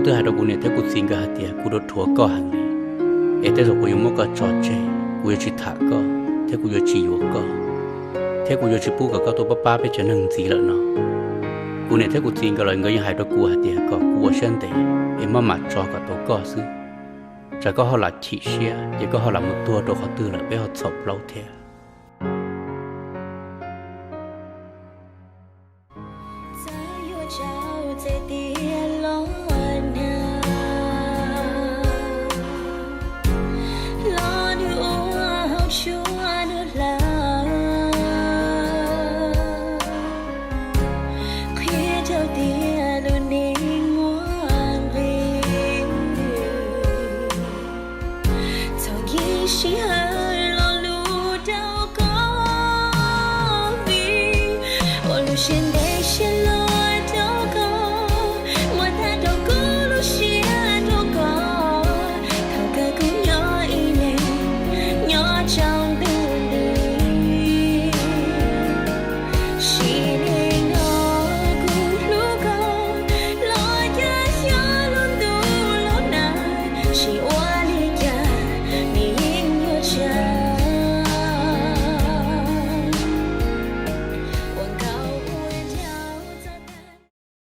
twb hais rau kuv niam thiab kuv txiv nkawd hais tias kuv rhuav rhuav koj heev li, es tej zaum kuv yuav muab koj tso tseg, kuv yuav tsis tham koj thiab kuv yuav tsis yuav koj, thiab kuv yuav tsis pub kom koj tuaj pab pab peb cov neeg ntxiv lawm no. Kuv niam thiab kuv txiv nkawd los nkawd yeej hais rau kuv hais tias kom kuv ua siab ntev es maj mam tso kom tau koj xwb, tsam koj ho lam chim siab ces koj ho lam mus tuag rau qhov twg lawm peb ho txhaum plaub thiab.